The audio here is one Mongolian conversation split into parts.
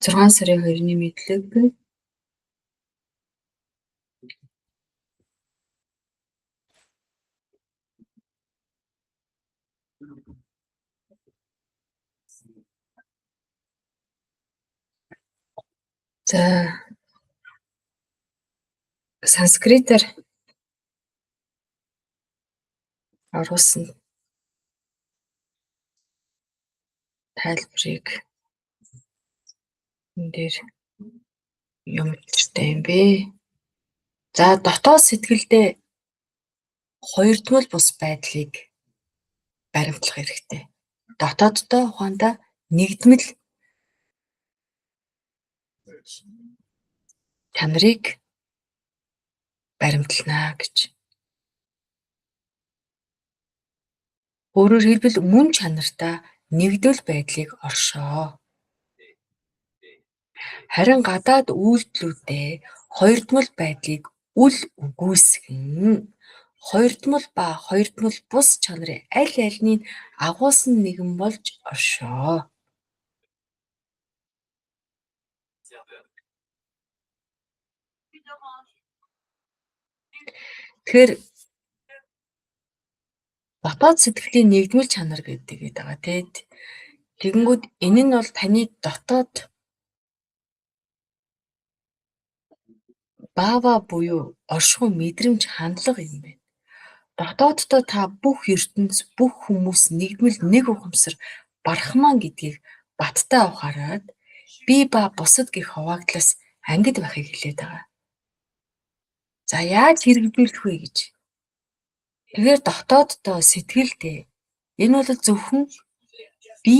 6 сарын 2-ны мэдлэг. За санскритээр оруулсан тайлбарыг энэ дээр юм учиртай юм бэ? За дотоод сэтгэлдээ хоёрдмол бус байдлыг баримтлах хэрэгтэй. Дотооддоо ухаандаа нэгдмэл чанарыг баримтлана гэж. Өөрөөр хэлбэл мөн чанартай нэгдвэл байдлыг оршоо. Харин гадаад үйлдэлүүдээ хоёрдмол байдлыг үл үгүйсгэн хоёрдмол ба хоёрдмол бус чанарын аль альнийг агуулсан нэгэн болж оршоо. Тэгэхээр дотоод сэтгэлийн нэгдмэл чанар гэдэг байгаа тий. Тэгэнгүүт энэ нь бол таны дотоод баава буюу оршихуй мэдрэмж хандлага юм байна. Дотооддоо та бүх ертөнц, бүх хүмүүс нэгдмэл нэг ухамсар бархман гэдгийг баттай ухаарад би ба бусад гэх хуваагдлаас ангид байхыг хэлээд байгаа. За яаж хэрэгжүүлэх вэ гэж. Тэгэхээр дотооддоо сэтгэлдээ энэ бол зөвхөн би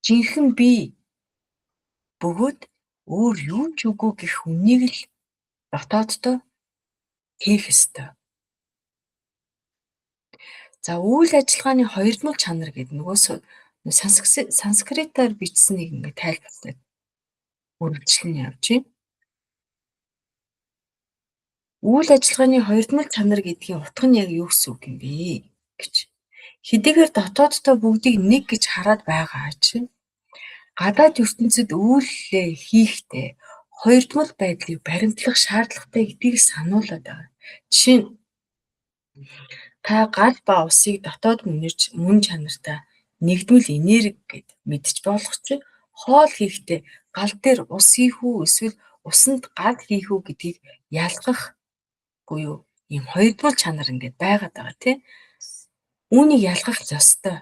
жинхэнэ би бөгөөд өөр юу ч үгүй гэх үннийг л дотооддоо хийх ёстой. За үйл ажиллагааны хоёрдмол чанар гэдэг нөгөө санскритаар бичсэн нэг ингээ тайлбарлаад үргэлжлэн явж байна. Үйл ажиллагааны хоёрдмол чанар гэдгийн утга нь яг юу гэсэн үг юм бэ гэж. Хэдийгээр дотооддоо бүгдийг нэг гэж хараад байгаа чинь гадаад ертөнцид үйлдэлээ хийхдээ хоёрдмол байдлыг баримтлах шаардлагатай гэдгийг сануулад байгаа. Жишээ нь та гал ба усыг дотоод мөнирч мөн чанартай нэгдмэл энерги гэд мэдж болох чинь хоол хийхдээ гал дээр ус хийх үү эсвэл усанд гал хийх үү гэдгийг ялгах буюу ийм хоёрдмол чанар ингээд байгаад байгаа тийм. Үүнийг ялгах ёстой.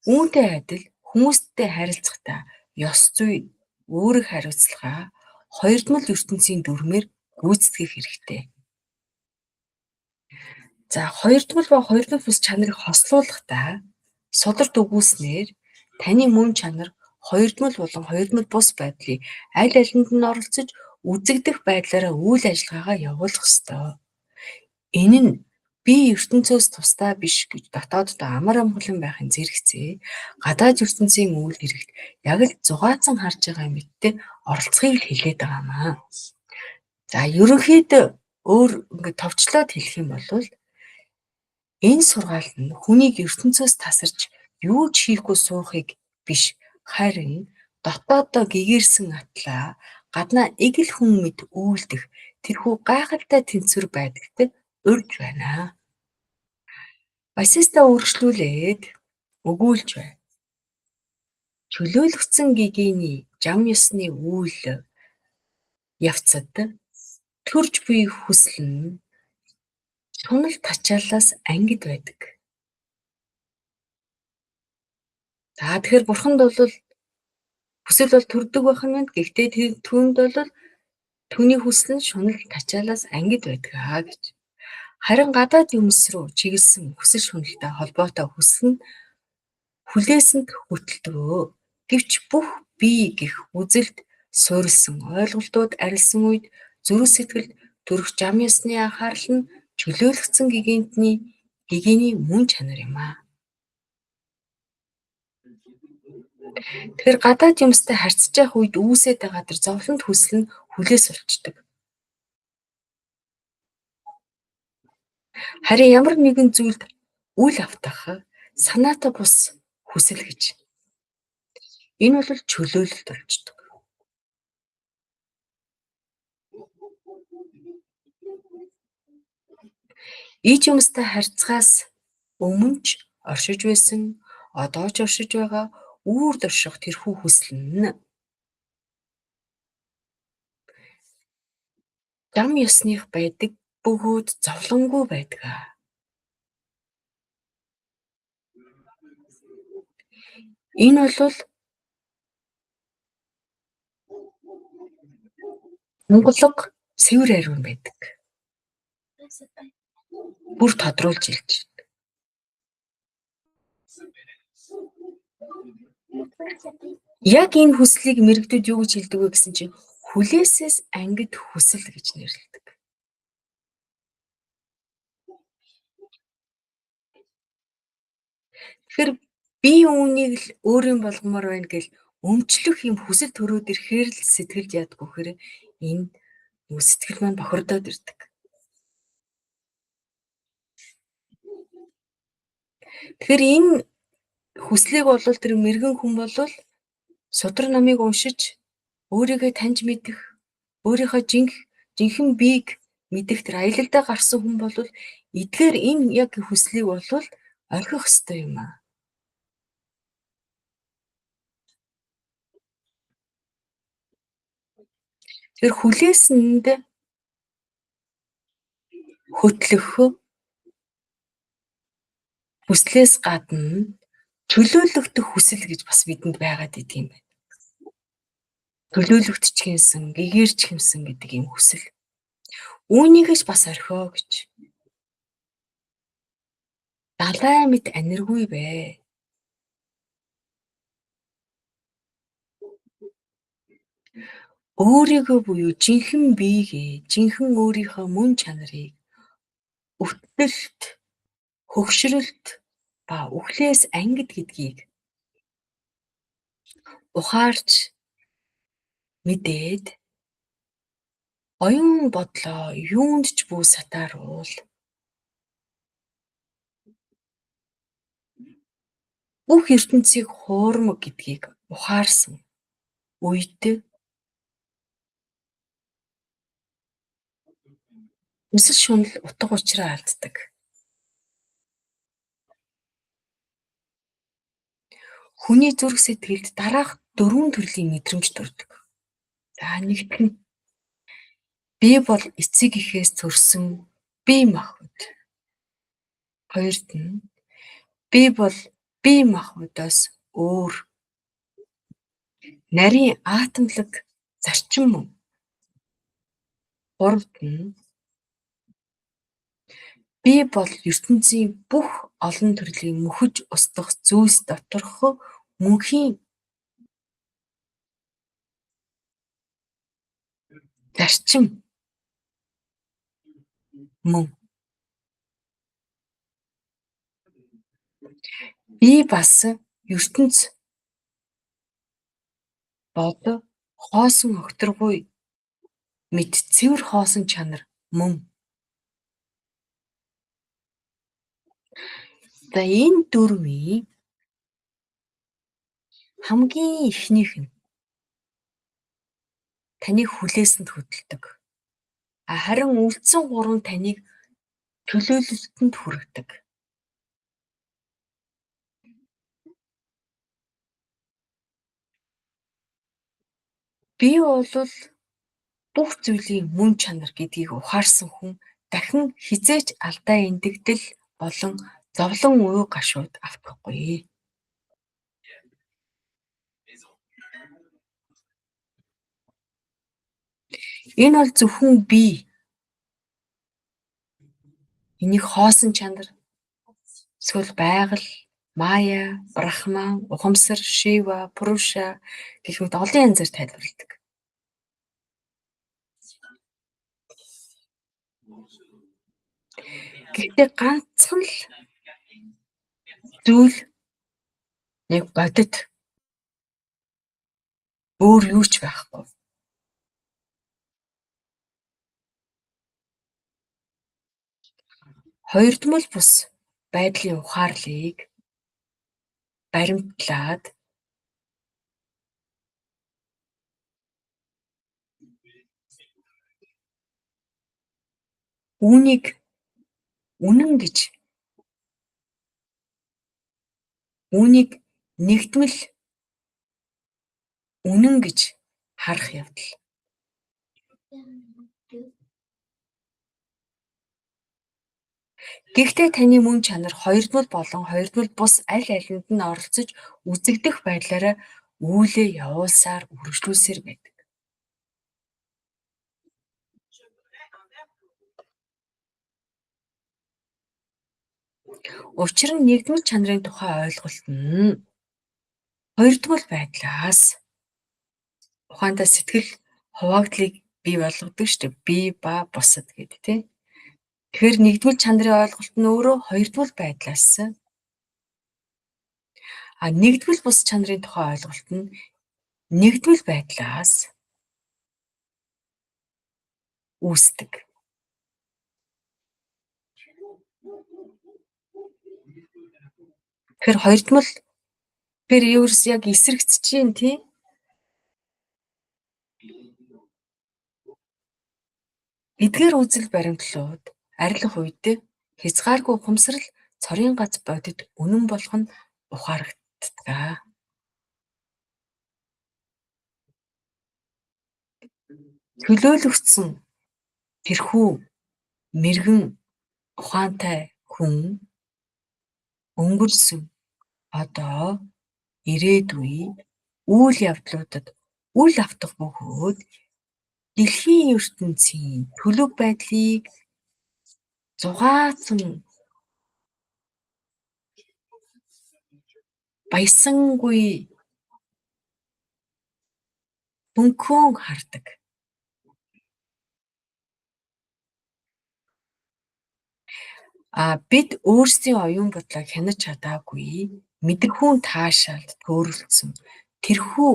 Үүнтэй адил хүмүүстэй харилцахдаа ёс зүй, үүрэг хариуцлага хоёрдмол ертөнцийн дүрмээр гүйцэтгэх хэрэгтэй. За хоёрдмол ба хоёрдмол бус чанарыг хослуулахдаа сударт өгүүлснээр таны мөн чанар хоёрдмол болон хоёрдмол бус байдлыг аль алинд нь оролцож үзэгдэх байдлаараа үйл ажиллагаагаа явуулах ёстой. Энэ нь би ертөнцөөс тусдаа биш гэж дотооддоо амар амгалан байхын зэрэгцээ гадаад ертөнцийн үйл хэрэгт яг л зугаацан харж байгаа мэдтэй оролцохыг л хэлээд байгаа юм аа. За ерөнхийдөө өөр ингээд товчлоод хэлэх юм бол энэ сургаал нь хүнийг ертөнцөөс тасарч юу ч хийхгүй суухыг биш харин дотооддоо гэгээрсэн атлаа гаднаа эгэл хүн мэд үйлдэх тэрхүү гайхалтай тэнцвэр байдагт урьж байна. Басиста үргэлжлүүлээд өгүүлж байна. Чөлөөлөгдсөн гэгээний жам ёсны үйл явцад төрж буй хүсэл нь шунал тачааллаас ангид байдаг. За тэгэхээр бурханд бол хүсэл бол төрдөг байх нь байна. Гэхдээ түүнд бол түүний хүсэл нь шунал тачаалаас ангид байдаг аа гэж. Харин гадаад юмс руу чиглэсэн хүсэл шуналтай холбоотой хүсэл нь хүлээсэнд хөтөлдгөө. Гэвч бүх бие гэх үзэлд суурилсан ойлголтууд арилсан үед зүрх сэтгэлд төрөх жам ёсны анхаарал нь чөлөөлөгдсөн гэгээний мөн чанар юм аа. Тэгэхээр гадаад юмстай харьцаж явах үед үүсээд байгаа тэр зовлонт хүсэл нь хүлээс болчдөг. Харин ямар нэгэн зүйлд үл автах санаатай бус хүсэл гэж. Энэ бол чөлөөлөлт болчдөг. Иж юмстай харьцахаас өмнө ч оршиж байсан, одоо ч оршиж байгаа үүрд орших тэрхүү хүсэл нь зам ёсных байдаг бөгөөд зовлонгүй байдаг. Энэ бол тунгалаг цэвэр ариун байдаг. Бүр тодруулж хэлж байна. Яг энэ хүслийг мэрэгдүүд юу гэж хэлдэг вэ гэсэн чинь хүлээсээс ангид хүсэл гэж нэрлэдэг. Тэгэхээр би үүнийг л өөрийн болгомоор байна гэл өмчлөх юм хүсэл төрөөд ирэхээр л сэтгэлд яадгүй гэхээр энэ сэтгэл маань бохирдоод ирдэг. Тэгэхээр энэ хүслийг бол тэр мэрэгэн хүн бол судар номыг уншиж өөрийгөө таньж мэдэх, өөрийнхөө жинхэнэ биеийг мэдэх тэр аялалдаа гарсан хүн бол эдгээр энэ яг хүслийг бол орхих ёстой юм аа. Тэр хүлээсэнд хөтлөх хүслээс гадна чөлөөлөгдөх хүсэл гэж бас бидэнд байгаад идэг юм байна. Чөлөөлөгдчихсэн, гэгэрч хэмсэн гэдэг ийм хүсэл. Үүнийг ч бас орхио гэж. Далай мэт аниргүй бай. Өөрийгөө буюу жинхэнэ биегээ, жинхэнэ өөрийнхөө мөн чанарыг өвтөлт, хөгшрөлт ба үхлээс ангид гэдгийг ухаарч мэдээд оюун бодлоо юунд ч бүү сатааруул. Бүх ертөнцийг хуурмаг гэдгийг ухаарсан үед хүсэл шунал утга учираа алддаг. Хүний зүрх сэтгэлд дараах дөрвөн төрлийн мэдрэмж төрдөг. За нэгт нь би бол эцэг эхээс төрсөн бие махбод. Хоёрт нь би бол бие махбодоос өөр нарийн атомлог зарчим мөн. Гуравт нь би бол ертөнцийн бүх олон төрлийн мөхөж устдах зүйлс доторх мөнхийн зарчим мөн. Би бас ертөнц бод хоосон огторгуй мэт цэвэр хоосон чанар мөн. За энэ дөрвийн хамгийн эхнийх нь таныг хүлээсэнд хөдөлдөг. Харин үлдсэн гурван таныг чөлөөлөлтөнд хүргэдэг. Би бол бүх зүйлийн мөн чанар гэдгийг ухаарсан хүн дахин хэзээ ч алдаа эндэгдэл болон зовлон уй гашууд автахгүй. Энэ бол зөвхөн би. Энийг хоосон чанар, эсвэл байгаль, Мая, Брахман, Ухамсар, Шива, Пуруша гэх мэт олон янзаар тайлбарладаг. Гэхдээ ганцхан л зүйл яг бодит. Өөр юу ч байхгүй. Хоёрдмол бус байдлын ухаарлыг баримтлаад Үүнийг үнэн гэж, үүнийг нэгдмэл үнэн гэж харах явдал. Гэхдээ таны мөн чанар хоёрдмол болон хоёрдмол бус аль алинд нь оролцож үзэгдэх байдлаараа үйлээ явуулсаар үргэлжлүүлсээр байдаг. Учир нь нэгдмэл чанарын тухай ойлголт нь хоёрдмол байдлаас ухаантай сэтгэл хуваагдлыг бий болгодог шүү дээ. Би ба бусад гэдэг тийм. Тэгэхээр нэгдмэл чанарын ойлголт нь өөрөө хоёрдмол байдлаас, а нэгдмэл бус чанарын тухай ойлголт нь нэгдмэл байдлаас үүсдэг. Тэгэхээр хоёрдмол тэр ерөөс яг эсрэгцэж чинь тийм. Эдгээр үзэл баримтлалууд арилах үед хязгааргүй ухамсарл цорын гац бодит үнэн болох нь ухаарагддаг. Төлөөлөгдсөн тэрхүү мэргэн ухаантай хүн өнгөрсөн, одоо, ирээдүй үйл явдлуудад үл автах бөгөөд дэлхийн ертөнцийн төлөв байдлыг зугаацсан баясангүй хөнхөн хардаг. А бид өөрсдийн оюун бодлоо хянаж чадаагүй мэдрэхүйн таашаалд төөрөлдсөн тэрхүү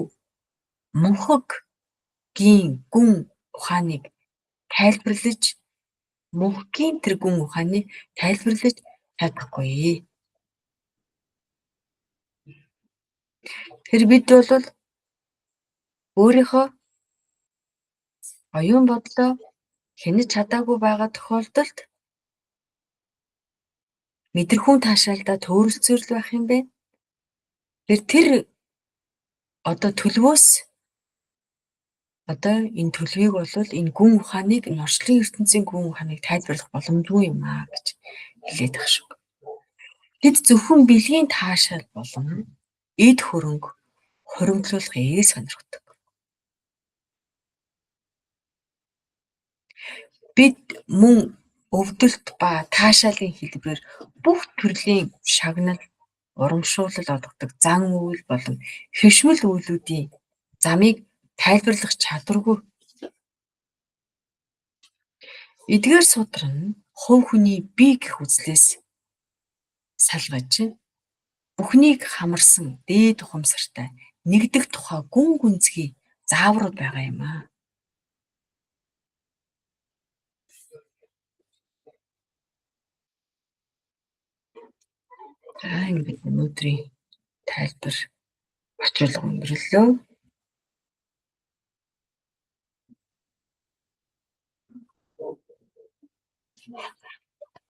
мунхагийн гүн ухааныг тайлбарлаж мөнхийн тэр гүн ухааныг тайлбарлаж чадахгүй. Тэр бид бол өөрийнхөө оюун бодлоо хянаж чадаагүй байгаа тохиолдолд мэдрэхүйн таашаалдаа төөрөлдсөөр л байх юм байна. Тэр одоо төлөвөөс одоо энэ төлөвийг бол энэ гүн ухааныг, энэ орчлон ертөнцийн гүн ухааныг тайлбарлах боломжгүй юм аа гэж хэлээд байх шиг. Тэд зөвхөн бэлгийн таашаал болон эд хөрөнгө хуримтлуулахыг сонирхдог. Бид мөн өвдөлт ба таашаалын хэлбэрээр бүх төрлийн шагнал, урамшуулал олгодог зан үйл болон хэшмэл үйлүүдийн замыг тайлбарлах чадваргүй. Эдгээр судар нь хувь хүний бие гэх үзлээс салгаж бүхнийг хамарсан дээд ухамсартай нэгдэх тухай гүн гүнзгий зааврууд байгаа юм аа. За ингээд өнөөдрийн тайлбар орчуулга өндөрлөө.